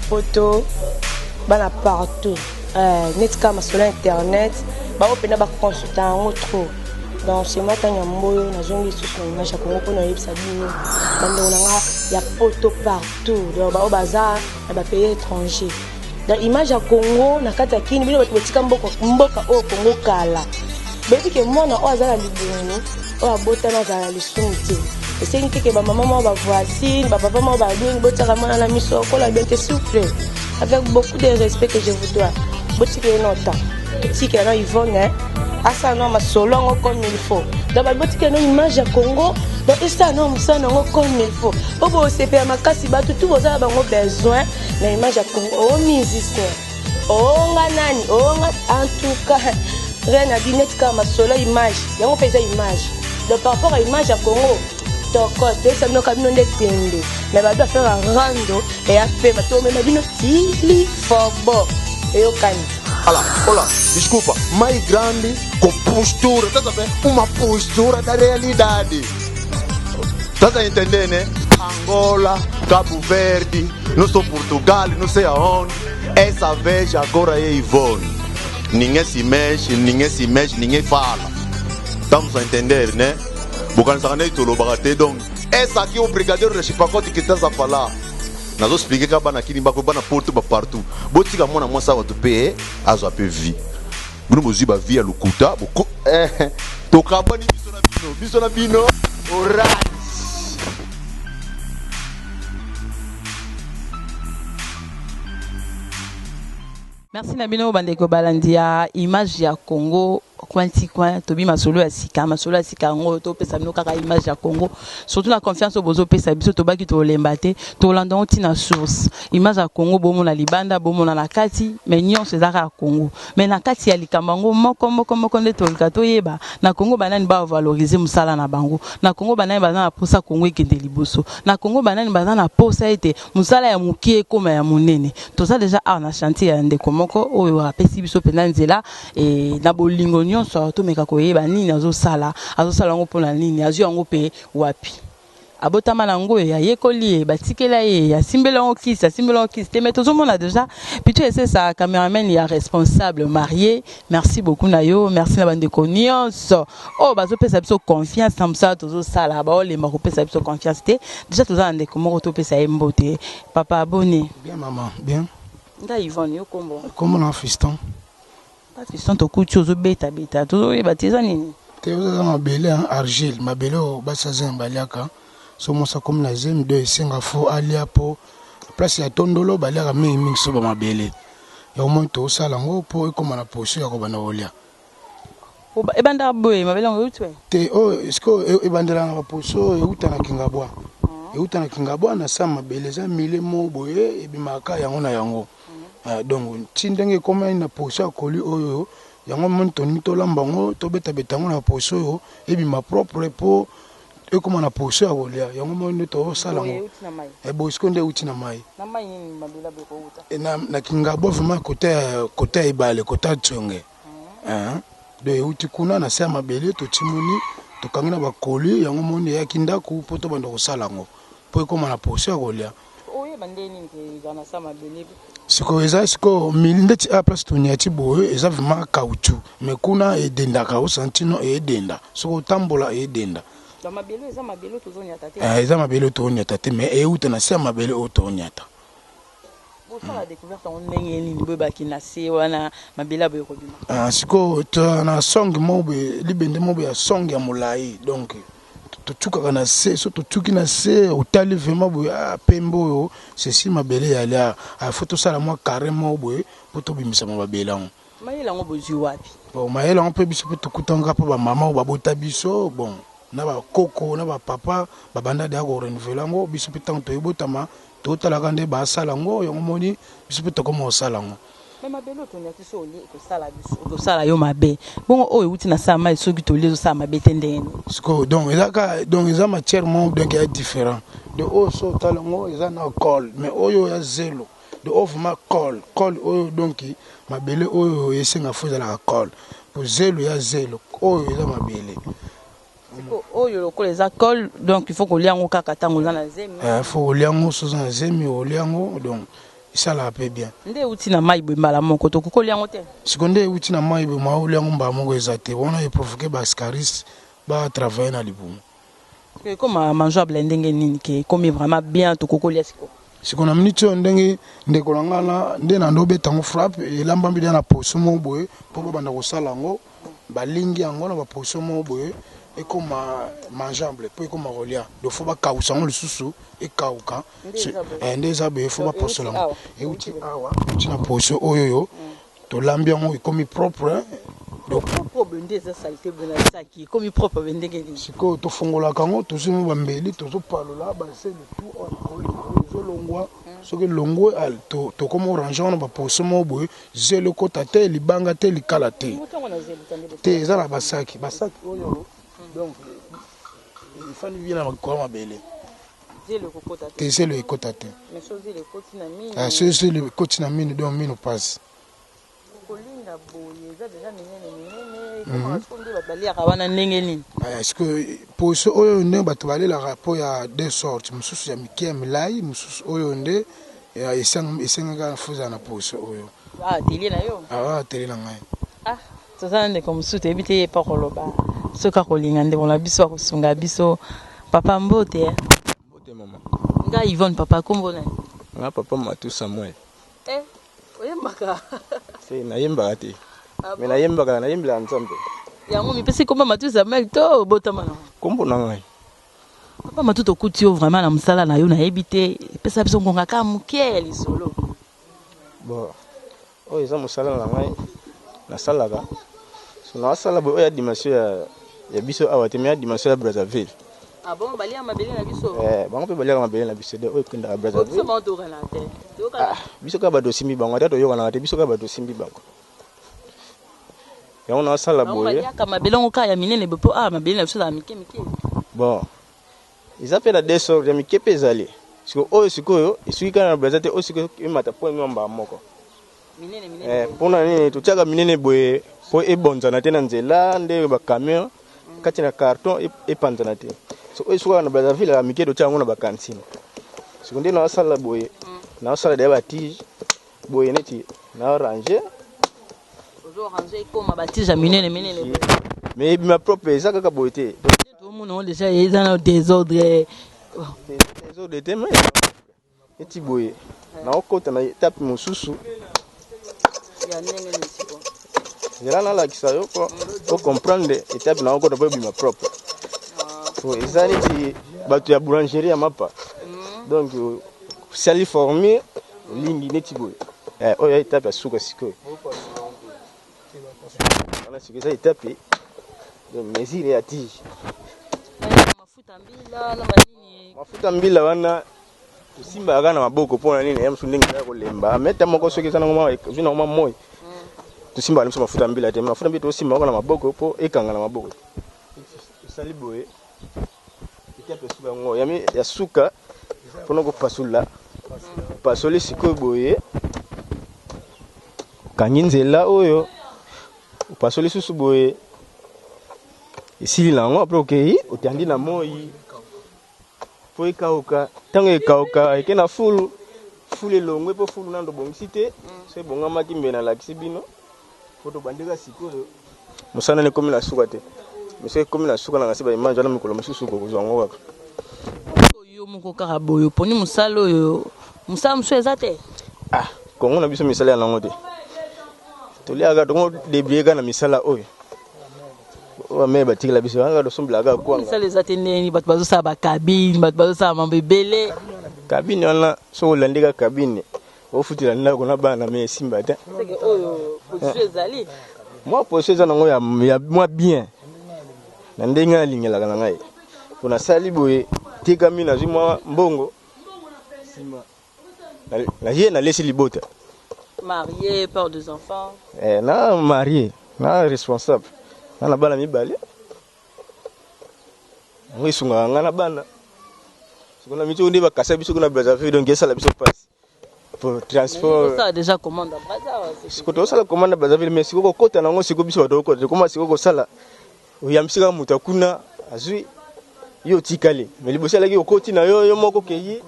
poto, bana partout, neti kaka masolo ya internet, bango mpena baconsulta yango trop. Donc c'est moi Tanya Mboyo, nazongi lisusu na Image ya Congo mpona oyebisa bino bandeko na nga ya poto partout, donc baoyo baza na bapays étranger. Donc Image ya Congo na kati ya kini, bino bato botika mboka, mboka oyo Congo kala, boyebi ke mwana oyo aza na libumu, oyo abotami, azala na lisumu te. Esengi te ke bamama moko, bavoisine, bapapa moko babini, botiaka mwana na miso okola bien te. S'il vous plaît, avec beaucoup de respect que je vous dois, botika ye no temps, totikela no Yvonne asala no masolo yango comme il faut. Donc babi botikela no Image ya Congo, donc esala no mosala nango comme il faut, po bosepela makasi. Bato tu boza na bango besoin na Image ya Congo, o musicien, onga nani, onga, en tout cas rien à dire. Neti kaka masolo image yango mpe eza image. Donc par rapport à Image ya Congo, tokos toyebisa bino ka bino nde tembe, mais bato affaire ya rando eya pema, tomema bino tili fobo eyokani. Olha, olha, desculpa, mais grande com postura, tá sabendo? Uma postura da realidade. Tá a entender, né? Angola, Cabo Verde, não sou Portugal, não sei aonde. Essa vez agora é Ivone. Ninguém se mexe, ninguém se mexe, ninguém fala. Estamos a entender, né? Bokanisaka nde tolobaka te. Donc essa aqui é o brigadeiro de chipacote que estás a falar. Nazoexpliquer kaka bana kini bako, bana poto, ba partout. Botika mwana mwasi awa, to mpe azwa mpe vie. Bino bozwi bavie ya lokuta boko tokabwani biso na bino, biso na bino orange. Merci na bino bandeko balandi ya Image ya Congo, coin ti coin. Tobi masolo ya sika, masolo ya sika yango topesa bino kaka Image ya Congo, surtout na confiance oyo bozopesa biso. Tobaki tolemba te, tolanda yango ntina source. Image ya Congo, bomona libanda, bomona na kati, mais nyonso eza kaka Congo. Mais na kati ya likambo yango moko moko moko nde toluka toyeba na Congo banani bavaloriser mosala na bango, na Congo banani baza na posa Congo ekende liboso, na Congo banani baza na posa ete mosala ya mokie ekóma ya monene. Toza déjà awa na chantier ya ndeko moko oyo apesi biso mpenza nzela e, na bolingo nyonso. Tomeka koyeba nini azosala, azosala yango mpona nini, azwi yango mpe wapi, abotama na yango, ayekoli ye, batikela ye, asimbeli yango kisi, asimbeli yango kisi te. Mais tozomona déjà plutôt esesa cameraman ya responsable marié. Merci beaucoup na yo, merci na bandeko nyonso oyo bazopesa biso confiance na mosala tozosala, baolemba kopesa biso confiance te. Déjà toza na ndeko moko, topesa ye mbote. Papa, aboni? Bien maman, bien. Ngai Yvonne, yo kombo? Kombo na Fiston. Pa Fiston, tokuti ozobetabeta, tozoyeba te eza nini. Te, oza mabele argile, mabele oyo basi azemi baliaka. So mwasi akomi na zemi, do esenga fo alia, mpo place ya tondolo baliaka mingimingi so bamabele yango. Moi tosala yango mpo ekóma na position ya kobanda kolia. Ebandaka boye, mabele yango euti? Te, oyo sikoyo ebandelaka na baposo oyo euta na Kingabwa, euta na Kingabwa na sa mabele. Eza mile mo boye ebimaka yango na yango. Donc ti ndenge ekomani na poso ya koli oyo, yango moni tolingi tolamba yango, tobetabeta yango na poso oyo ebima propre, mpo ekóma na poso ya kolia. Yango moni nde tosala yango boye. Sikoyo nde euti na mai na Kingabwa, vraiment côté ya ebale, côté ya Tsonge. Donc euti kuna na se ya mabele, totimoni, tokangi na bakoli yango. Moni eyaki ndako mpo tobanda kosala yango mpo ekóma na poso ya kolia. Oyeba nde nini eza na sa mabele? Sikoyo eza sikoyo mili ndeti a place toniati boye, eza vraiment caoutchouc, mais kuna edendaka, osantino eyedenda soki otambola, eyedenda. Mabele eza mabele tozoniata te? Eza mabele tozoniata te, mais euta na se ya mabele oyo tozoniata. Bosala découverte yango ndenge nini, boyebaki na se wana mabele aboye kobima? Sikoyo na songe moko boye, libende moko boye ya songe ya molai, donc totukaka na se. So totuki na se, otali vraiment boye, pembe oyo ceci mabele yali afo. Tosala mwa carré moko boye mpo tobimisa mwa mabele yango. Mayele yango bozwi wapi? Bon, mayele yango mpe biso mpe tokutanga mpo bamama oyo babota biso, bon, na bakoko na bapapa babanda deya korenouveler yango. Biso mpe ntango toyebotama, totalaka nde basala yango. Yango moni biso mpe tokoma kosala yango. Mais mabele oyo toniati, so olie, ekosala biso, ekosala yo mabe. Bongo oyo euti na sa mai, soki tolie, ezosala mabe te ndenge nini? Sikoyo donc eza ka, donc eza matière moko, donc eza différent de oyo. So otala yango, eza na colle, mais oyo ya zelo de oyo vraiment colle, colle oyo. Donc mabele oyo esenga fo ezalaka colle, po zelo ya zelo, oyo eza mabele. Oyo lokola eza colle, donc il faut kolia yango kaka ntango oza na zemi? Faut kolia yango so oza na zemi, olia yango. Donc Esalaka mpe bien. Nde euti na mai boye mbala moko, tokoki kolia yango te? Sikoyo nde euti na mai boye, moyen olia yango mbala moko eza te. Wana e provoquer ba ascaris ba travailler na libumu. Sikoyo ekoma mangeable ndenge nini ke ekomi vraiment bien, tokoki kolia sikoyo? Sikoyo na minute oyo ndenge ndeko na ngai na nde na ndo beta yango frappe, elambami deja na poso moko boye mpo babanda kosala yango, balingi yango na baposo moko boye ekoma mangeable mpo ekoma kolia. Donc faut bakausa yango lisusu ekauka. Nde eza boye, faut baposola yango. Euti awa, euti na poso oyo oyo tolambi yango, ekomi propre. Sikoyo tofungolaka yango, tozwi mo bambeli, tozopalola baseli tu oyo likolo likolo ezolongwa. Soki elongwe, tokoma orange wana baposo moko boye, zelo ekota te, libanga te, likala te te. Eza na basaki, basaki oyo donc efandi bien na makolo mabele te, zelo ekota te. Soki zelo ekoti na mino, donc mino pasi. Kolinga boye eza deja minene minene, ekomaka sikoyo nde bato baliaka wana ndenge nini? Sikoyo poso oyo nde bato balelaka mpo ya deux sortes, mosusu ya mike ya milai, mosusu oyo nde esengaka fozala na poso oyo. Atelier na yo? Awa atelier na ngai. Ah, toza na ndeko mosusu, toyebi te ye mpo koloba soki akolinga ndeko na biso akosunga biso. Papa, mbote. Mbote mama. Ngai Yvonne. Papa, kombo nani? Nga papa Matu Samuel. Eh, oyembaka? Te, nayembaka te. Mais nayembaka, nayembelaka Nzambe. Yango mipesi komba Matu Samuel to obotama nango? Kombo na ngai. Papa Matu, tokuti yo vraiment na mosala na yo, nayebi te, epesa biso ngonga kaka moke ya lisolo. Bon, oyo eza mosala na ngai nasalaka. So nasala boye, oyo ya dimension ya biso awa te, mais ya dimension ya Brazzaville. Ah bon, balia mabele na biso? Eh, bango mpe baliaka mabele na biso de oyo ekendaka Brazzaville. Biso bango toyokanaka te. Ah, biso kaka bato osimbi bango, ata toyokanaka te, biso kaka bato osimbi bango. Yango nasala boye. Baliaka mabele yango kaka ya minene boye, mpo awa mabele na biso ezala mike mike. Bon, eza mpe na deux sortes, ya mike mpe ezali. Sikoyo oyo sikoyo esuki kaka na Brazza te, oyo sikoyo emata po emwa moko. Minene minene. Mpona nini totiaka minene boye? Mpo ebonzana te na nzela, nde bacamion kati na carton epanzana te. So oyo esukaka na Brazzaville ya mike, totia yango na bacantine. Siko nde naosala boye, naosala deya batige boye neti naorange. Ozorange ekoma batige ya minene minene. Mais ebima propre, eza kaka boye te. Tomona yango déjà eza na désordre. Désordre te, mais neti boye naokota na etape mosusu. Ya ndenge nini sikoyo? Nzela nalakisa yo mpo ocomprendre etape naokota mpo ebima propre. Po eza neti bato ya boulangerie ya mapa, donc osali formule, olingi neti boye. Oyo ya etape ya suka sikoyo wana, sikoyo eza etape de mesure ya tige. Mafuta mbila na banini? Mafuta mbila wana tosimbaka kaka na maboko. Mpona nini? Ya mosusu ndenge eza kolemba meta moko, soki eza nango ozwi nango mwa moi, tosimbaka na biso mafuta mbila te. Mafuta mbila tosimba kaka na maboko mpo ekanga na maboko. Osali boye, etape ya suka yango yami ya suka mpona kopasula. Opasoli sikoyo boye, okangi nzela oyo, opasoli susu boye, esili na yango. Après okei otandi na moi mpo ekauka. Ntango ekauka, eke na fulu, fulu elongwe mpo fulu nano tobongisi te. So ebongamaki mbe nalakisi bino mpo tobandika. Sikoyo mosala nani ekomi na suka te, mais soki ekomi na suka na ngasi baimage wana, mikolo mosusu kokozwa yango kaka. Yo moko kaka boye oponi mosala oyo, mosala mosusu eza te? Ah, Kongo na biso misala ya nango te, toliaka tongo débrouiller kaka na misala oyo bamere batikela biso kaka, tosombelaka kaka kwanga. Misala eza te ndeni? Bato bazosala bacabine, bato bazosala mambo ebele. Cabine wana, soki olandi kaka cabine, ofutela ndako na bana, me esimba te. Seke oyo position ezali? Mwa position eza nango ya mwa bien na ndenge nalingelaka na ngai, mpo nasali boye, tekami, nazwi mwa mbongo, nsima naye nalesi libota. Marié, père des enfants? Eh, na marié, na responsable, na bana mibale. Yango esungaka ngai na bana. Sikoyo na miti oyo nde bakasa biso kuna Brazzaville, donc esala biso mpasi po transport. Osala déjà commande à Brazza? Sikoyo tozosala commande na Brazzaville, mais sikoyo kokota nango, sikoyo biso bato okota, tokoma sikoyo kosala, oyambisi kaka moto akuna azwi yo, otikali, mais liboso alaki okoti na yo, yo moko okei.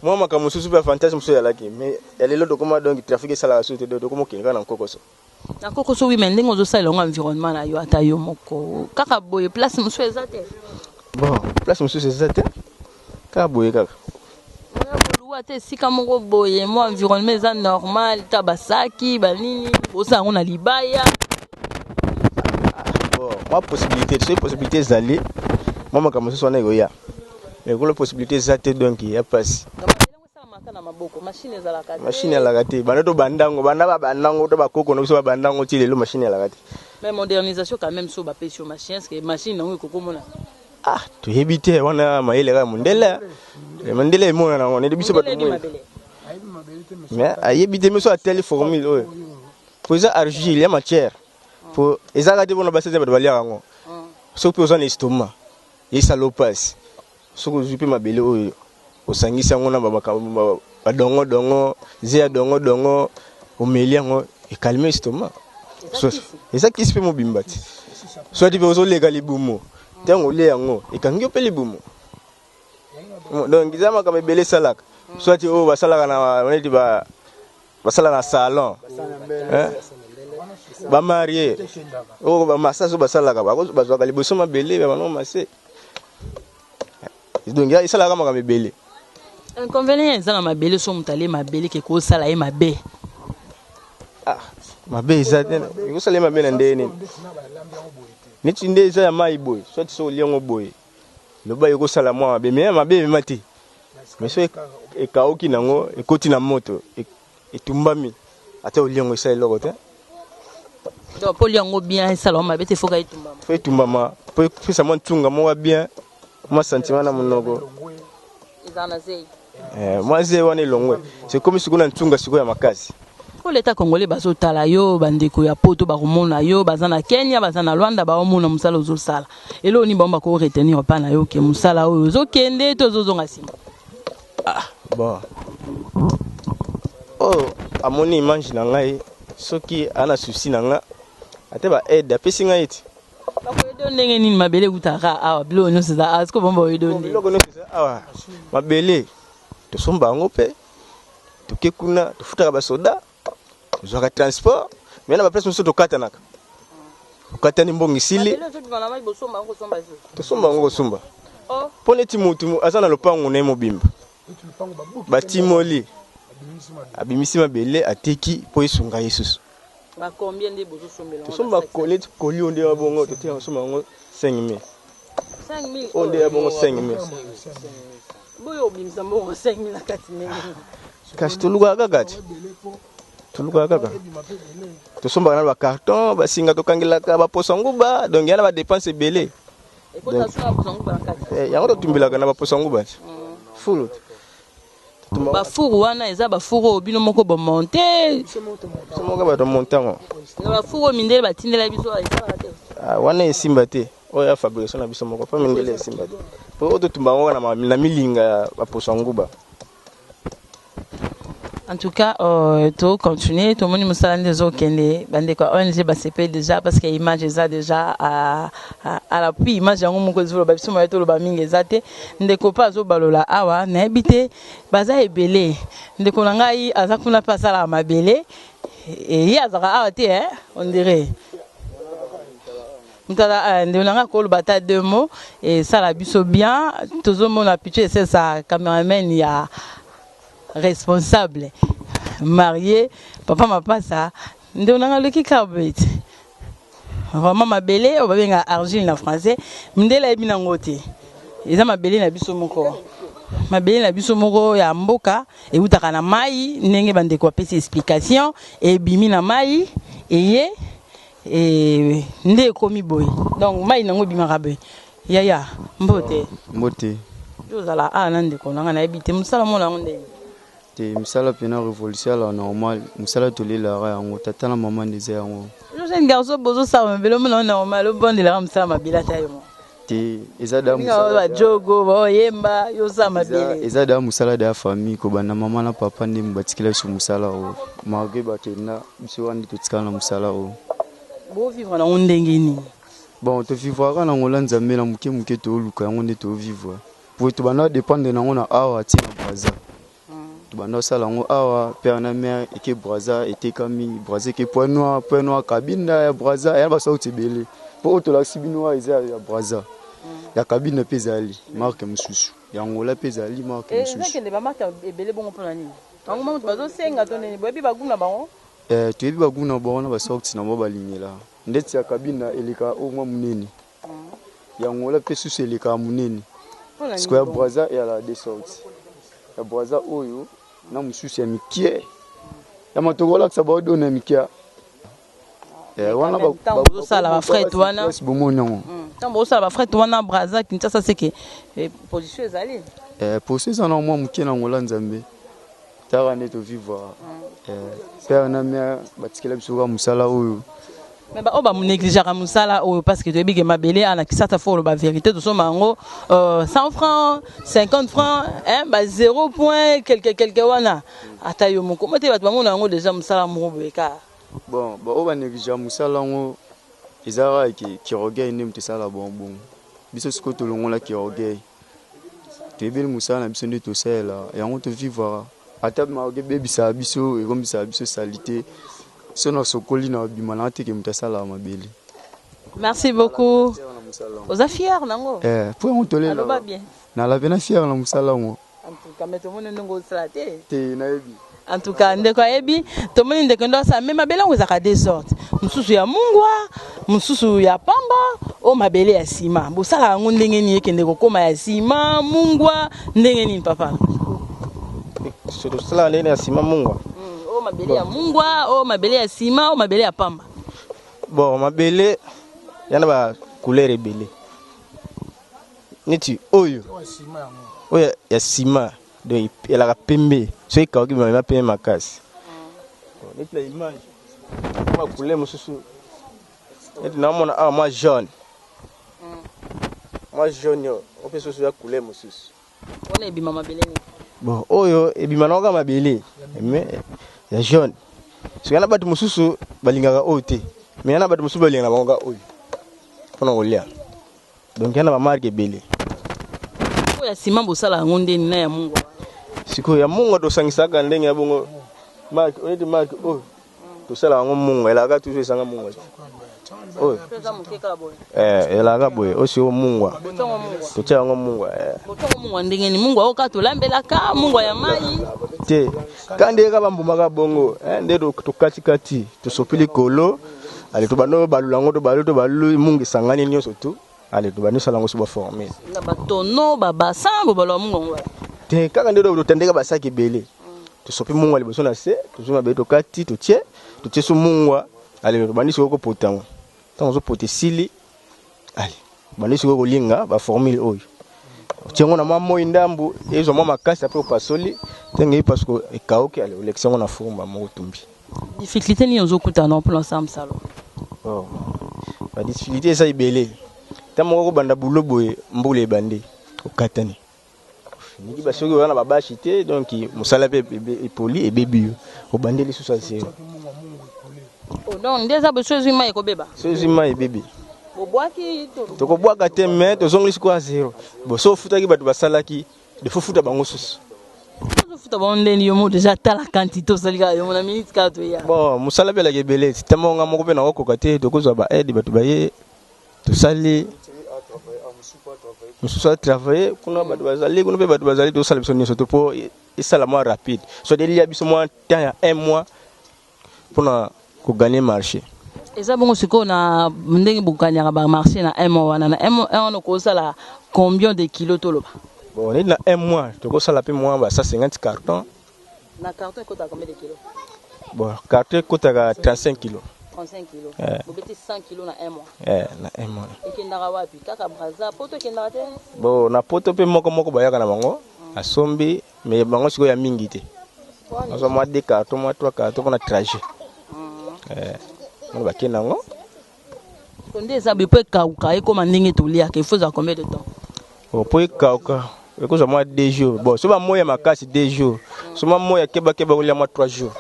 Mwa makambo mosusu mpe avantage mosusu ezalaki, mais ya lelo tokoma, donc trafic esalaka susu te, donc tokoma okende kaka na nkokoso. Na kokoso, oui, mais ndenge ozosalela yango, environnement na yo, ata yo moko kaka boye, place mosusu eza te? Bon, place mosusu eza te, kaka boye kaka. Oya koluwa te esika moko boye, mwa environnement eza normal, ta basaki banini, bosala yango na libaya? Bon, mwa possibilité, soki possibilité ezali, mwa makambo mosusu wana ekoya, mais kolo possibilité eza te, donc ya pasi. Esalamaka na maboko, machine ezalaka te? Machine ezalaka te. Banda to bandango, banda babandango to bakoko na biso babandango ti lelo, machine ezalaka te. Mais modernisation quand même, so bapesi yo machine, est ce que machine yango ekokomona? Ah, toyebi te. Wana mayele kaka mondele. Mondele emonana yango nde biso bato. Mabele. Mais ayebi te, miso ateli formule oyo po eza argile ya matière, po ezalaka te mpona basi, eza bato baliaka yango. Soki mpe oza na estomac esala opasi, soki ozwi mpe mabele oyo, osangisi yango na badongodongo, ze ya dongodongo, omeli yango, ecalme estomac. Eza kisi mpe mobimba ti. Soit mpe ozoleka libumu, ntango olie yango, ekangi yo mpe libumu. Donc eza makambo ebele esalaka. Soit oyo basalaka na neti basala na salon, bamarie oyo, bamassage oyo basalaka, bazwaka liboso mabele, babano masse. Donc esalaka makambo ebele. Inconvénient eza na mabele, so moto alie mabele ke kosala ye mabe? Ah, mabe eza te. Ekosala ye mabe na ndenge nini? Neti nde eza ya mai boye, soit so olie yango boye, loba ekosala mwa mabe, mais mabe emema te. Mais so ekauki nango, ekoti na moto, etumbami, ata olie yango, esala eloko te. Donc mpo olia yango bien, esala mabe te, foka etumbama? Fo etumbama po epesa mwa ntunga moko bien, mwa sentiment na monoko. Ezala na zei. Mwa zei wana elongwe, sekomi sikoyo na ntunga sikoyo ya makasi. Mpo leta congolais bazotala yo, bandeko ya poto bakomona yo, baza na Kenya, baza na Lwanda, baomona mosala ozosala. Eloko nini bango bakoretenir mpa na yo ke mosala oyo ozokende to ozozonga nsima? Ah bon, oyo amoni image na ngai, soki aza na souci na nga, ate baaide apesi ngai ete. Bakoyede ndenge nini? Mabele ekutaka awa, biloko nyonso eza awa, siko bango bakoyede ndenge? Biloko nyonso eza awa. Mabele tosomba yango mpe toke kuna, tofutaka basoda, tozwaka transport, mais na baplace mosusu tokatanaka, tokatani, mbongo esili. Tosomba yango kosomba mpo neti motu aza na lopango na ye mobimba, batimoli, abimisi mabele, ateki mpo esunga ye susu. Tosomba neti koli oyo nde ya bongo, totika kosomba yango 5000, oyo nde ya bongo 5000. Boyo obimisa mbongo 5000 na kati ndenge? Kasi tolukaka kaka ti, tolukaka kaka, tosombaka na bacarton, basinga tokangelaka, baposo nguba, donc ya na badepense ebele. Yango totumbelaka na baposo nguba ti fulu. Bafour wana eza bafour oyo bino moko bomonte? Biso moko bato monte yango. Na bafour oyo mindele batindela biso esalaka te? Wana esimba te. Oyo ya fabrication na biso moko mpo mindele esimba te, po oyo totumba yango na milinga ya baposo ya nguba. En tout cas, to continuer, tomoni mosala nde ezokende. Bandeko ya ONG basepeli déjà parce que image eza déjà à l'appui. Image yango moko ezoloba biso, moye toloba mingi eza te. Ndeko mpe azobalola awa, nayebi te, baza ebele. Ndeko na ngai aza kuna mpe asalaka mabele, ye azalaka awa te, on dirait moto aza. Ndeko na ngai akoloba ata deux mots, esala biso bien. Tozomona pichu esesa cameraman ya responsable marié papa mapasa. Ndeko na ngai aloki carbet vraiment mabele oyo babengaka argile na français, mindele ayebi nango te. Eza mabele na biso moko, mabele na biso moko ya mboka, eutaka na mai. Ndenge bandeko bapesi explication, ebimi na mai, eye nde ekomi boye. Donc mai nango ebimaka boye. Yaya, mbote. Mbote. Yo ozala awa na ndeko na ngai, nayebi te mosala mona yango ndenge? Te, mosala mpena révolution ala normal. Mosala tolelaka yango, tata na mama nde eza yango. Yo jeune garçon, bozosala mabele, omona normal, obondelaka mosala mabele ata yo moko? Te, eza da. Bajogo baoyemba, yo osala mabele. Eza da mosala da ya famille, kobanda mama na papa nde batikela biso mosala oyo. Malgré bakenda, biso wana nde totikala na mosala oyo. Bovivre nango ndenge nini? Bon, tovivraka na ngola Nzambe na moke moke, tooluka yango nde tovivre po tobanda dépendre nango na awa ti na Braza. Tobanda kosala yango awa père na mère eke Brazza etekami Brazza eke Point Noir, Point Noir Kabinda ya Brazza eya ba sorte ebele. Po oyo tolakisi bino awa eza ya Brazza. Ya Kabinda pe ezali marque mosusu. Ya Angola pe ezali marque Eh, eza mosusu. kende ba marque ebele bongo pona nini? Bango moko bazo senga to nini? Boyebi ba gout na bango? Eh, toyebi ba gout na bango na ba sorte na bango balingela. Ndeti ya Kabinda elekaka oyo mwa monene. Ya Angola pe susu elekaka monene. Sikoyo ya Brazza eyalaka de sorte. Ya Brazza oyo na mosusu ya mikie. Ya matoko olakisa ba odona ya mikie. Eh, wana ba Ntango bozosala ba fret wana. Bomoni yango. Ntango bozosala ba fret wana Brazza Kinshasa seke eh, position ezali. Eh, position eza na mwa mokie na Angola Nzambe. Tala nde to vivre. Eh, père na mère batikela biso kaka mosala oyo. Mais ba oyo ba négligeaka mosala oyo parce que toyebi ke mabele ana Kisasa faut oloba vérité tosomba yango 100 francs 50 francs hein, ba 0 point quelque quelque wana ata yo moko mo te bato bamona yango déjà mosala moko boye kaka. Bon, ba oyo ba négligeaka mosala yango eza kaka ke ki-orgueil nde moto esala bango bongo. Biso sikoyo tolongola ki-orgueil. Toyebeli mosala na biso nde tosalela yango tovivaka ata maoke ebebisaka biso ekomisaka biso salite so na sokoli na bima na teke moto asalaka mabele. Merci beaucoup. Oza fier nango? Eh, po yango tolela. Aloba bien. Nala pena fier na mosala yango. En tout cas, mais tomoni ndenge osala te. Te nayebi. En tout cas, ndeko ayebi, tomoni ndeko ndo asala mais mabele yango ezalaka deux sortes. Mosusu ya mungwa, mosusu ya pamba, oyo mabele ya nsima. Bosala yango ndenge nini ekende kokóma ya nsima, mungwa, ndenge nini papa? Tosala ndenge ya nsima mungwa. Oyo mabele ya mungwa, oyo mabele ya nsima, oyo mabele ya pamba. Bon, mabele yana ba couleur ebele. Neti oyo. Oyo ya nsima. Donc elaka pembe. Soki ekauki bima pembe makasi. Neti na image. Mwa couleur mosusu. Neti naomona awa mwa jaune. Mwa jaune oyo, ope susu ya couleur mosusu. Wana ebima mabele nini? Bon, oyo ebima na kaka mabele. Mais ya jaune. Soki na bato mosusu balingaka oyo te. Mais na bato mosusu balingaka bango kaka oyo. Mpona kolia. Donc yana ba marque ebele. Oyo ya ciment bosala yango ndeni na ya mungwa. Sikoyo ya mungwa tosangisaka ndenge ya bongo marque oyo marque oyo tosala yango mungwa elaka toujours esanga mungwa. Oyo eh elaka boye oyo sikoyo mungwa. Totia yango mungwa eh. Botia mungwa ndenge ni mungwa oyo kaka tolambelaka mungwa ya mai. Te ka nde kaka bambuma bongo eh nde tokati kati tosopi likolo. Ale tobanda balula yango tobalu tobalu mungu esangani nyonso tu. Ale tobandi osala yango so baforme. Na batono babasin bobalwa mungu yango. Te kaka nde totandeka basaki ebele. Tosopi mungwa liboso na se, tozwi mabele tokati totie, totie so mungwa. Ale tobandi sikoyo kopota yango. Ntango ozopota esili, ale bandi sikoyo kolinga baformule oyo. Otie yango na mwa moi ndambu, ezwa mwa makasi apres opasoli, ntango epasuka ekauki, ale olekisi yango na four moko otumbi. Difficulté nini ozokutana mpona osala mosala? Oh. Ba difficulté eza ebele. Ntango moko kobanda boulot boye, mbula ebandi, okatani. Niki ba soki oza na babashi te, donc mosala mpe epoli ebebi yo. Obandi lisusu ya zero. Oh, donc nde eza boye so ezwi mai ekobeba? So ezwi mai ebebi. Bobwaki to? Tokobwaka te mais tozongeli sikoyo ya zero. Bo so ofutaki bato basalaki, il faut futa bango susu. Ozofuta bango ndeni yo moko déjà tala quantité osali kaka yo na minute kaka toya. Bon, mosala mpe elaka ebele. Ntango nga moko mpe nakokoka te, tokozwa ba aide bato baye tosali mosusu atravaille kuna bato bazali kuna mpe bato bazali tosala biso nyonso to mpo esala mwa rapide soit elia biso mwa temps ya un mois mpona koganye marché. Eza bongo sikoyo na ndenge bokanyaka ba marché na un mois wana na un mois wana okosala combien de kilos toloba? Bon, neti na un mois tokosala mpe mwa ba 150 carton. Na carton ekotaka combien de kilos? Bon, carton ekotaka 35 kilos. 35 kilos. Bobeti 100 kilos na un mois. Eh, na un mois. Ekendaka wapi? Kaka Brazza, poto ekendaka te? Bon, na poto mpe moko moko bayaka na bango, asombi, mais bango sikoyo ya mingi te. Nazwa mwa 2 carton, mwa 3 carton mpona trajet. Eh, wana bakende yango. Nde eza boye po ekauka ekóma ndenge toliaka, il faut ezala combien de temps? Bon, po ekauka ekozwa mwa 2 jours. Bon, so bamoya makasi 2 jours. So mwa moya keba keba kolia mwa 3 jours.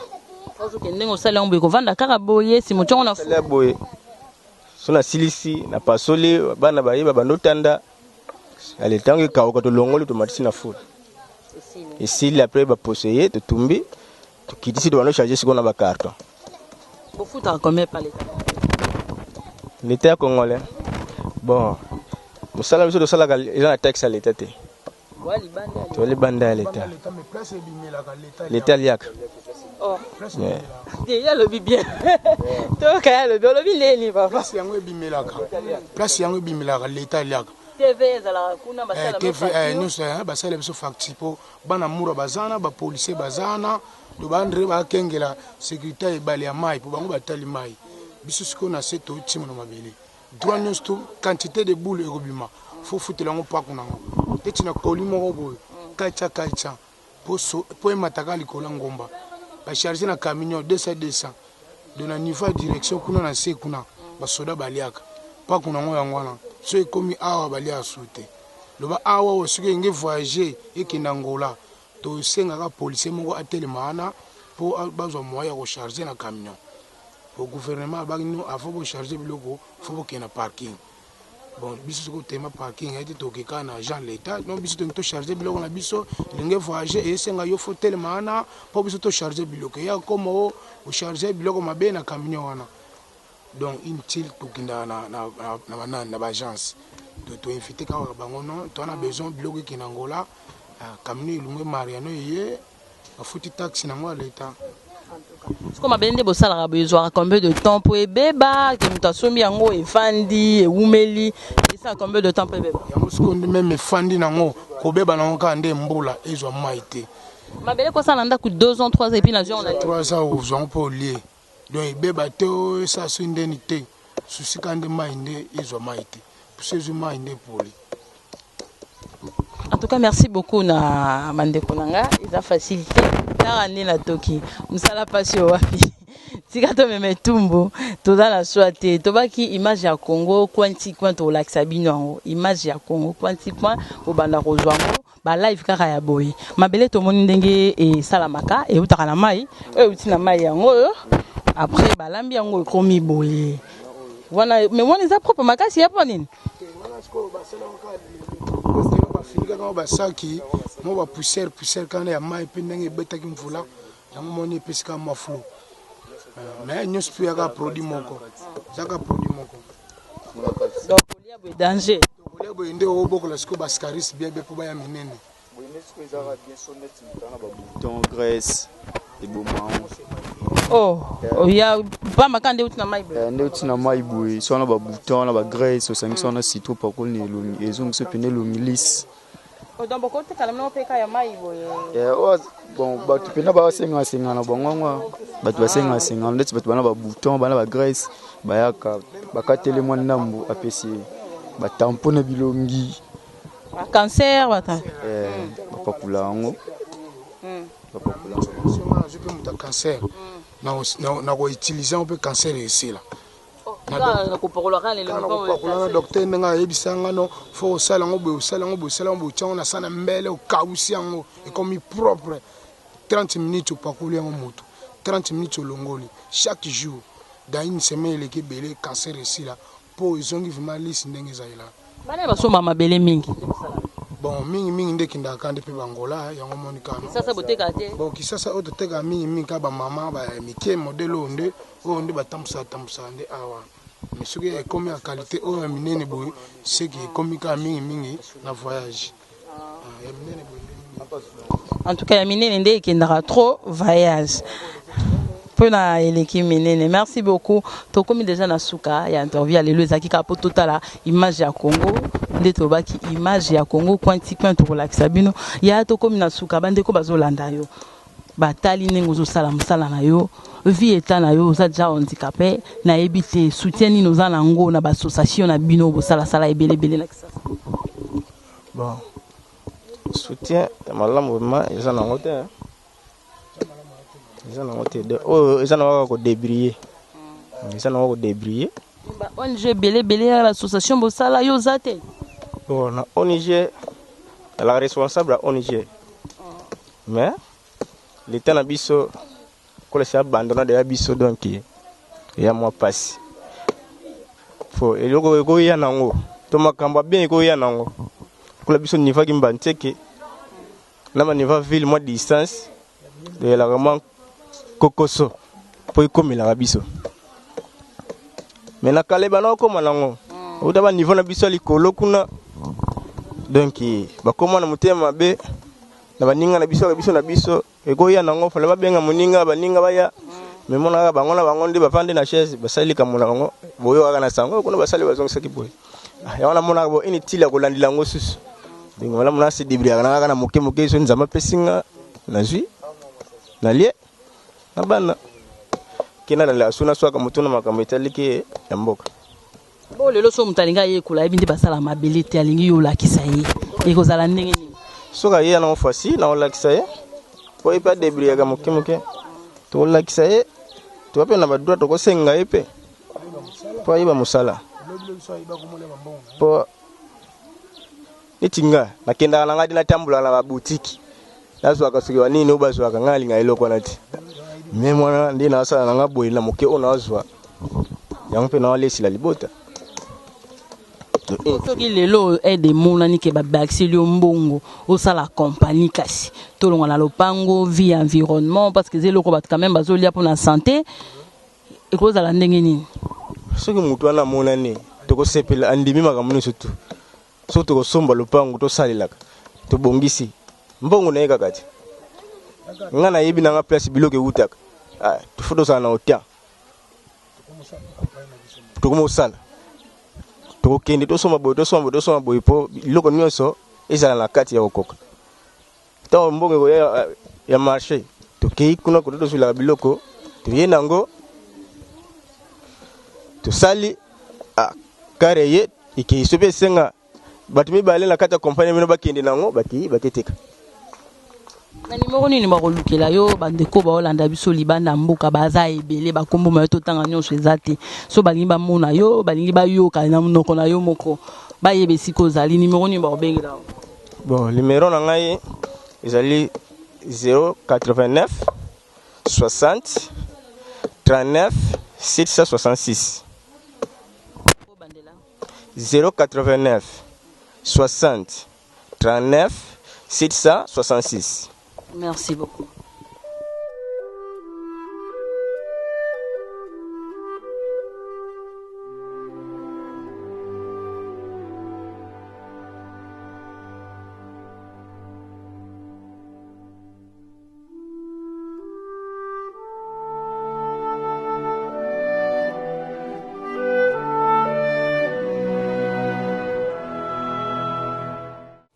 Ozoke ndenge osali yango boye kovanda kaka boye sima otiango na fu. Boye. So nasilisi na pasoli bana bayeba bando tanda. Ale ntango ekauka tolongoli tomatisi na four. Esili après baposo ye totumbi tokitisi tobanda charge sikoyo na bacarton. Bofutaka combien par l'état? L'état ya congolais, bon, mosala biso tosalaka eza na taxe ya l'état te, toa libanda ya l'état. L'état aliaka. Ye alobi bien, toyoka ye alobi, olobi ndeni papa? Place yango ebimelaka, place yango ebimelaka, l'état aliaka. TV ezalaka kuna, basala. TV nyonso basala biso facture mpo bana mura baza na bapolicier, baza na to baandre bakengela sécurité ya ebale ya mai, mpo bango batali mai. Biso sikoyo na se totima na mabele, droit nyonso to quantité de boule ekobima, fo futela yango mpaku nango neti na koli moko boye katia katia mpo emataka likolo ya ngomba, bacharge na camion 200 200. Donc na niveau ya direction kuna na se kuna, basoda baliaka mpaku nango. Yango wana so ekomi awa, baliaka su te. Loba awa oyo soki enge voyage ekenda Ngola, tosengaka policier moko atelema wana mpo bazwa moyen ya kocharge na camion. Po gouvernement abaki no, avant bocharge biloko, fo bokende na parking. Bon, biso soki otema parking ete toke kaka na agent l'état. Donc biso tolingi tocharge biloko na biso, elingi voyage, esenga yo fo telema wana mpo biso tocharge biloko. Eya koma o ocharge biloko mabe na camion wana, donc inutile. Tokendaka na banani, na baagence, toinvite kaka bango non, toza na besoin biloko ekende Angola, camion elungwe Mariano, eye bafuti taxe nango ya leta. Siko mabele nde bosalaka boye, ezwaka combien de temps mpo ebeba? Ke moto asombi yango, efandi, ewumeli, esala combien de temps mpo ebeba? Yango sikoyo nde meme efandi nango, kobeba nango kaka nde mbula ezwa mai te. Mabele kosala na ndako 2 ans, 3 ans, et puis nazwi yango na 3 ans ozwa yango mpo olie, donc ebeba te. Oyo esala soki ndeni te, susi kaka nde mai nde ezwa mai te, puso ezwi mai nde epoli. En tout cas, merci beaucoup na bandeko na nga. Eza facile te, kaka nde natoki mosala mpasi oyo wapi. Tika tomema etumbu, toza na swa te. Tobaki image ya Congo coin ti coin, tolakisa bino yango. Image ya Congo coin ti coin, kobanda kozwa yango balive kaka ya boye. Mabele tomoni ndenge esalamaka, eutaka na mai oyo, euti na mai yango oyo. Après balambi yango, ekomi boye wana. Mais wana eza propre makasi ya mpo nini? Bafinikaka ngo basaki mo bapoussière, poussière kana ya mai mpe ndenge ebetaki mvula yango moni epesi kaka mwa flou. Mais nyonso mpe yaka produit moko, ezaka produit moko. Donc kolia boye, danger. Kolia boye nde obokola sikoyo baascaris bien bien mpo baya minene. Babouton, graisse eboma yango. Oh, ya pamba kaka nde euti na mai boye. Nde euti na mai boye, so wana babouton wana, bagraisse osangisi wana citron, pakoli na elongi, ezongisi pene elongi lisse. Donc bokotekala mino mpe kaka ya mai boye? Bon, bato mpena basengasenga na bango yango, bato basengasenga ndeti bato bana babouton, bana bagraisse, bayaka bakateli mwa ndambo, apesi ye batampo na bilongi. Cancer bata. Bapakula yango, bapakula. Nazwi mpe moto ya cancer, na koutilize yango mpe cancer esila. Kopakola. Na docteur ndenge ayebisa nga no, fo osala yango boye, osala yango boye, osala yango boye, otia yango na sa na mbele, okausi yango, ekomi propre. 30 minutes opakoli yango moto, 30 minutes olongoli, chaque jour dans une semaine eleki ebele, cancer esila mpo ezongi vraiment lisse ndenge ezalela. Bana basomba mabele mingi? Bon, mingimingi nde ekendaka nde mpe bangola yango moni kano. Kisasa botekaka te? Bon, Kisasa oyo totekaka mingimingi kaka bamama mike, modele oyo nde, oyo nde batambusaka tambusaka nde awa. Mais soki ekomi ya qualité oyo ya minene boye, seki ekomi kaka mingimingi na voyage. Ya minene boye nde. En tout cas ya minene nde ekendaka trop voyage mpona eleki minene. Merci beaucoup. Tokomi déjà na suka ya interview ya lelo. Ezalaki kaka mpo totala image ya Congo. Nde tolobaki image ya Congo coin ti coin, tokolakisa bino ya. Tokomi na suka. Bandeko bazolanda yo, batali ndenge ozosala mosala na yo, vie eta na yo, oza déjà handicapé. Nayebi te soutien nini oza nango na baassociation na bino bosalasala ebele ebele na Kisasa. Bon, soutien ya malamu vraiment eza nango te, eza nango te. Oyo eza nango kaka kodébrouiller, eza nango kodébrouiller. Ba ONG ebele ebele ya baassociation bosala, yo oza te? Bon, na ONG alaka responsable ya ONG, mais l'état na biso kolesa abandona deya biso, donc eya mwa mpasi. Fo eloko ekoya nango to makambo ya bien ekoya nango kola biso niveau akimba nteke. Na ba niveau ville mwa distance eyelaka mwa kokoso mpo ekomelaka biso. Mais na kala ebanda kokoma nango outa ba niveau na biso ya likolo kuna, donc bakoma na motema mabe na baninga na biso, biso na biso ekoya nango fala babenga moninga, baninga baya. Mais monaka bango na bango nde bavandi na chaise, basali likambo na bango, boyo kaka na sango kuna basali bazongisaki boye. Yango namonaka bo inutile ya kolandela yango susu. Donc malamu na se débrouillaka na kaka na moke moke, so Nzambe apesi nga, nazwi, nalie na bana, ke nalandela so naswaka motu na makambo etali ke ya mboka. Bo lelo so moto alingi ayekola, ayebi nde basala mabele te, alingi yo olakisa ye, ekozala ndenge nini? Soki aye nango fasi, naolakisa ye po ye mpe adébrouillaka moke moke. Tokolakisa ye, toza mpe na badroit, tokosenga ye mpe po ayeba mosala. Po neti nga nakendaka na ngai te, natambolaka na babutiki, nazwaka soki banini oyo bazwaka, ngai nalinga eloko wana te. Me mwana nde nasala na ngai boye na moke oyo nazwa yango mpe nawalesila libota. Soki lelo aide emonani ke babakiseli yo mbongo osala compagnie, kasi tolongwa na lopango, vie, environnement, parce que eza eloko bato quand même bazolia mpona santé, ekozala ndenge nini? Soki motu wana amonani, tokosepela, andimi makambo nyonso tu. Soki tokosomba lopango, tosalelaka, tobongisi mbongo na ye kaka te. Ngai nayebi nanga place biloko ewutaka. Faut tozala na otan, tokomosala, tokokende tosomba boye, tosomba boye, tosomba boye, mpo biloko nyonso ezala na kati ya kokoka. Ntango mbongo ekoya ya marché, tokei kuna kote tozwilaka biloko, toye nango, tosali kare ye ekei. So mpe esenga bato mibale na kati ya kompani bino bakende nango, bakei, baketeka. Na nimero nini bakolukela yo? Bandeko baolanda biso libanda mboka baza ebele, bakombo ma yo totanga nyonso eza te. So balingi bamona yo, balingi bayoka na monoko na yo moko, bayeba esika ozali, nimero nini bakobengela yo? Bon, numero na ngai ezali 089 60 39 766. 089 60 39 766. Merci beaucoup.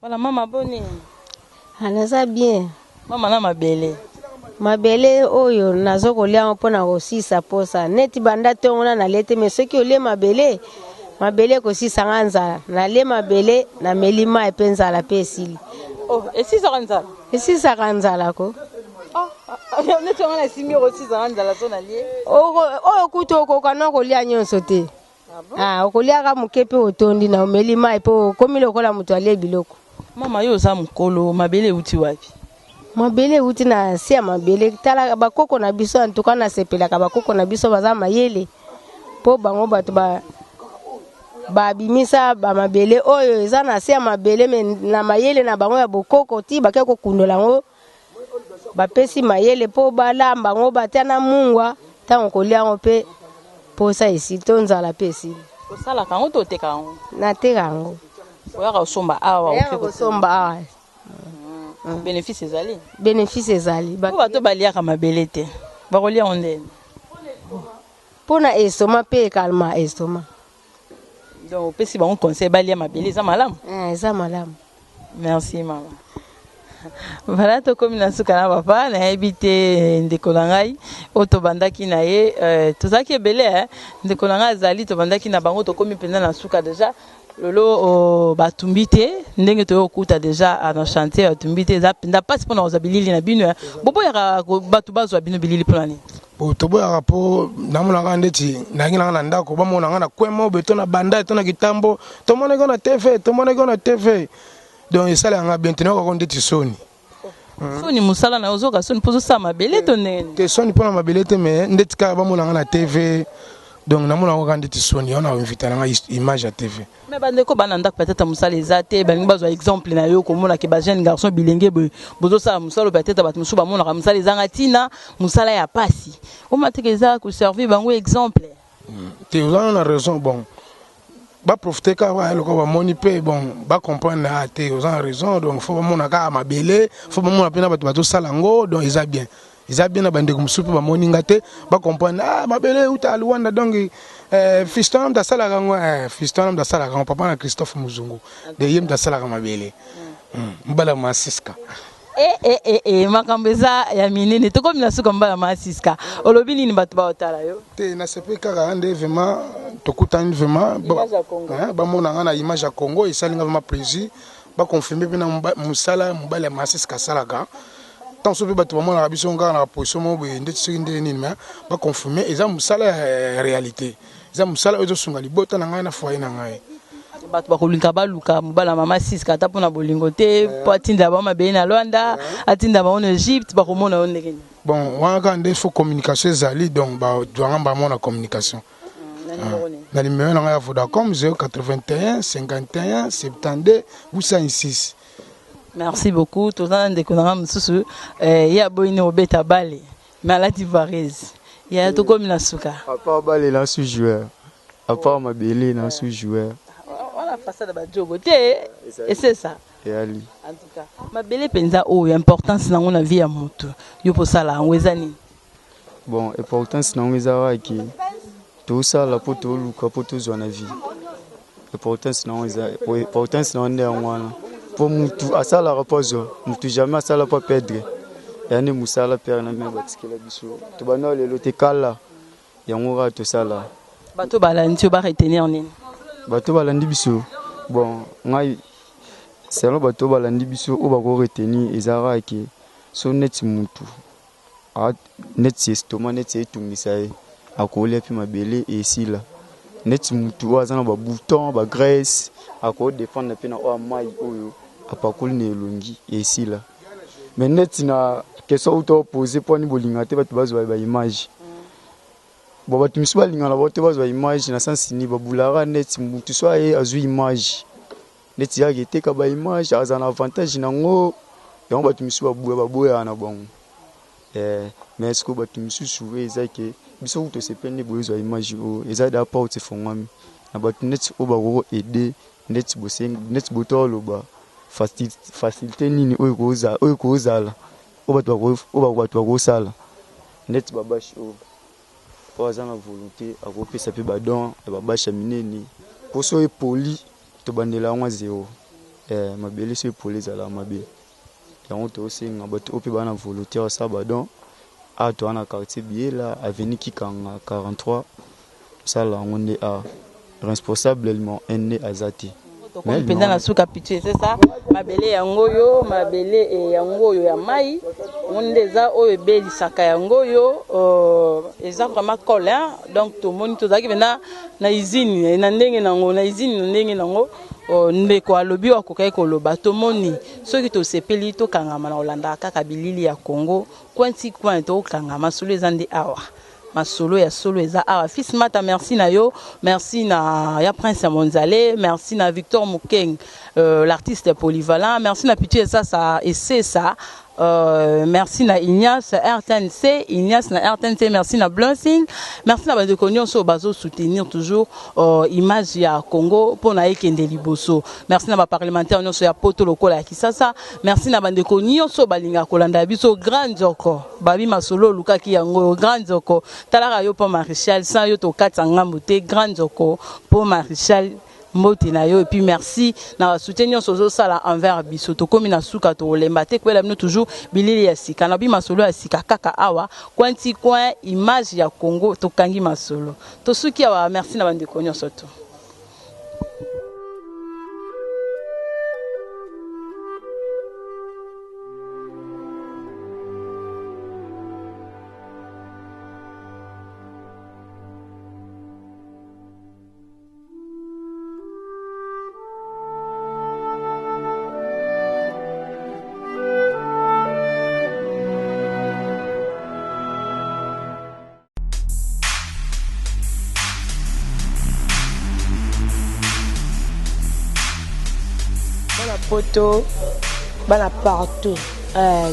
Voilà, mama, boni? Naza bien. Mama, na mabele? Mabele oyo nazo kolia yango mpona kosisa posa. Neti banda ntongo na nalie te, mais soki olie mabele, mabele ekosisa nga nzala. Nalie mabele, nameli mai mpe nzala mpe esili. Oh, esisaka nzala? Esisaka nzala ko. Neti yango nasimbi, okosisaka nzala so nalie? Oyo kutu okoka na kolia nyonso te. Ah, okoliaka moke mpe otondi na omeli mai mpe okomi lokola moto alie biloko. Mama, yo oza mokolo, mabele euti wapi? Mabele euti na se ya mabele. Tala bakoko na biso, antuka nasepelaka, bakoko na biso baza mayele, mpo bango bato ba babimisa bamabele oyo eza na se ya mabele. Me na mayele na bango ya bokoko, ti bake kokundola yango, bapesi mayele mpo balamba yango, batia na mungwa. Ntango kolia yango mpe posa esili to nzala mpe esili. Osalaka yango to oteka yango? Nateka yango. Oyaka kosomba awa? Oyaka kosomba awa. Bénéfice ezali? Bénéfice ezali. Po bato baliaka mabele te, bakolia yango ndeni? Mpona estomac mpe ekalma estomac. Donc opesi bango conseil balia mabele, eza malamu? Eza malamu. Merci mama. Voilà, tokomi na suka na papa. Nayebi te, ndeko na ngai oyo tobandaki na ye, tozalaki ebele, eh? Ndeko na ngai azali, tobandaki na bango, tokomi mpenza na suka déjà. Lelo oh, batumbi te ndenge toyei kokuta déjà na chantier, batumbi te. Eza mpenza mpasi mpona kozwa bilili na bino, eh. Boboyaka bato bazwa bino bilili mpona nini? Po toboyaka mpo namonaka ndeti nangi nanga na ndako, bamona nga na coin moko boye, to na banda, to na kitambo, tomonaki na TV, tomonaki na TV. Donc esalaka nga bien te, nayokaka ndeti soni. Soni mosala na yo, ozoka soni mpo ozosala mabele to ndenge nini? Te, soni mpona mabele te, mais ndeti kaka bamona nga na TV. Donc namona yango kaka ndeti soni yango na invita na ngai image ya TV. Mais bandeko bana ndako peut-être mosala eza te, balingi bazwa exemple na yo komona ke ba jeune garçon bilenge boye bozosala mosala peut-être bato mosusu bamonaka mosala ezanga ntina, mosala ya pasi. Omona te ke eza koservir bango exemple. Te oza na raison bon baprofite kaka baya lokola bamoni mpe bon bacomprendre ah te oza na raison donc fo bamona kaka mabele fo bamona mpe na bato bazosala yango donc eza bien eza bien na bandeko mosusu mpe bamoni nga te bacomprendre ah mabele euta Luanda donc eh, fiston na moto asalaka yango eh, fiston na moto asalaka yango papa na Christophe Muzungu de ye moto asalaka mabele mbala masiska. Eh, eh, eh, eh, makambo eza ya minene tokomi na suka mbala masiska olobi nini bato baotala yo te nasepeli kaka nde vraiment tokutani vraiment bamona nga na image ya Congo esali nga vraiment plaisir baconfirme mpe na mosala mobali ya masiska asalaka ntango so mpe bato bamonaka biso kaka na position moko boye ndeti soki ndenge nini mais baconfirme eza mosala ya réalité eza mosala oyo ezosunga libota na ngai na foyer na ngai. Bato bakolinga baluka mobali ya mama Siska ata mpona bolingo te mpo atinda bango mabele na Luanda, atinda bango na Egypte, bakomona yo ndenge nini? Bon wana kaka nde faut communication ezali donc bazwanga bamona communication na numero na ngai ya Vodacom 081 51 72 806. Merci beaucoup. Toza na ndeko na ngai mosusu eh, ye aboyi ne obeta bale mais alati varese yaya tokomi na suka. À part bale na sous joueur, à part mabele na sous joueur. Wana façade ba jogo te et c'est ça. Eyali. En tout cas, mabele penza oyo importance nango na vie ya moto yo posala yango eza nini? Bon, importance nango eza waki tosala po toluka po tozwa na vie. Importance nango eza importance nango nde yango wana. Po mutu asalaka po azwa, mutu jamais asala po perdre. Ya nde mosala père na mère batikela biso. Tobanda lelo te kala yango kaka tosala. Bato balandi yo ba retenir nini? Bato balandi biso bon ngai selon bato balandi biso oyo bako retenir eza kaka ke so neti mutu neti estomac neti etungisa ye akolia mpe mabele esila neti mutu oyo aza na ba bouton ba graisse akodefendre mpe na oyo mai oyo apakoli na elongi esila mais neti na question uta opose mpo ani bolinga te bato bazwa ba image bon bato misusu balingana bango te bazwa image na sens nini babulaka neti mutu so aye azwi image neti yaka eteka ba image aza na avantage nango yango bato misusu babuya baboyaka na bango eh, mais sikoyo bato misusu oyo eza ke biso kutu tosepeli nde boyozwa image oyo eza da porte efongwami na bato neti oyo bakoko aide neti bosengi neti boto oloba facilité nini oyo ekozala oyo ekozala oyo bato bakosala neti babashi oyo oyo aza na volonté akopesa mpe badon ya babashi ya minene mpo so epoli tobandela yango zero eh, mabele so epoli ezalaka mabe yango tosenga bato oyo mpe baa na volonté ya kosala badon awa toza na quartier Biela avenue Kikanga 43 tosala yango nde awa responsable numéro 1 nde aza te. Tokomi mpenza na suka pitie c'est ça mabele yango oyo mabele eh, yango oyo ya mai yango nde eza oyo ebelisaka yango oyo euh, eza vraiment cole hein? Donc tomoni tozalaki mpenza na usine na ndenge nango na usine na ndenge nango oh, ndeko alobi oyo akokaki koloba tomoni soki tosepeli tokangama na kolandaka kaka bilili ya Congo coin ti coin tokanga masolo eza nde awa masolo ya solo eza awa. Fils Mata merci na yo, merci na ya Prince ya Monzale, merci na Victor Mukeng l'artiste polyvalent, merci na Pitu Esasa Esesa, merci na Ignace RTNC, Ignace na RTNC, merci na Blessing, merci na bandeko nyonso bazo soutenir toujours image ya Congo pona ekende liboso. Merci na ba parlementaire nyonso ya poto lokola ya Kisasa, merci na bandeko nyonso balinga kolanda biso grand nzoko babi masolo olukaki yango grand nzoko talaka yo po maréchal sans yo tokatisa ngambo te grand nzoko po maréchal mbote na yo et puis merci na soutien nyonso ozosala envers biso tokomi na suka tokolemba te koyela bino toujours bilili ya sika na bi masolo ya sika kaka awa coin ti coin image ya Congo tokangi masolo tosuki awa merci na bandeko nyonso to. Bana poto, bana partout,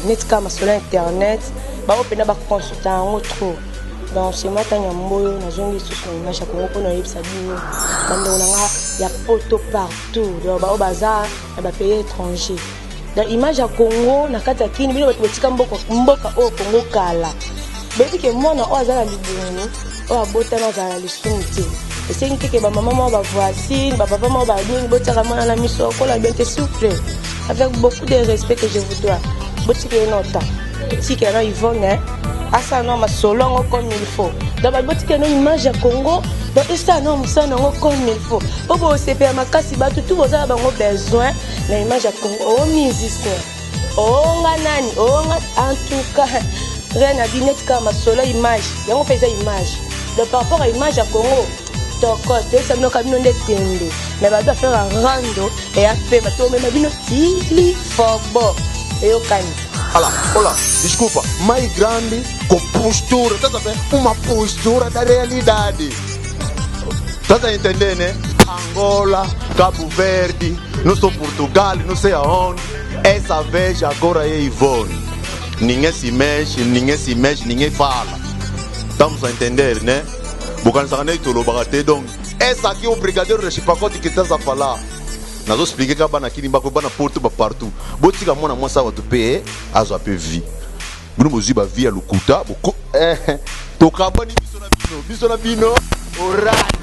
neti kaka masolo ya internet, bango mpena baconsulta yango trop. Donc c'est moi Tanya Mboyo, nazongi lisusu na image ya Congo mpona oyebisa bino bandeko na nga ya poto partout, donc bao baza na bapays étranger. Donc image ya Congo na kati ya kini, bino bato botika mboka, mboka oyo Congo kala, boyebi ke mwana oyo aza na libumu, oyo abotami, azala na lisumu te. Esengi teke bamama moko, bavoisine, bapapa moko, banini, botiaka mwana na miso, okola bien te. S'il vous plaît, avec beaucoup de respect que je vous dois, botika ye na temps, totikela na Yvonne asala na masolo yango comme il faut. Donc botikela na image ya Congo, donc esala na mosala nango comme il faut, mpo bosepela makasi. Bato tu boza na bango besoin na image ya Congo, o musicien, onga nani, onga, en tout cas rien à dire. Neti kaka masolo image yango mpe eza image. Donc par rapport à image ya Congo, tokos toyebisa bino ka bino nde tembe, mais bato affaire ya rando eya mpe bato omema bino tili fobo eyokani. Olha, olha, desculpa, mais grande com postura, estás a ver? Uma postura da realidade. Estás a entender, né? Angola, Cabo Verde, não sou Portugal, não sei aonde. Essa vez agora é Ivone. Ninguém se mexe, ninguém se mexe, ninguém fala. Estamos a entender, né? Bokanisaka nde tolobaka te. Donc essa aqui é o brigadeiro de chipacote que estás a falar. Nazoexpliquer kaka bana kini bako, bana poto, bapartout. Botika mwana mwasi awa bato mpe azwa mpe vie. Bino bozwi bavie ya lokuta boko tokabwani biso na bino, biso na bino orani.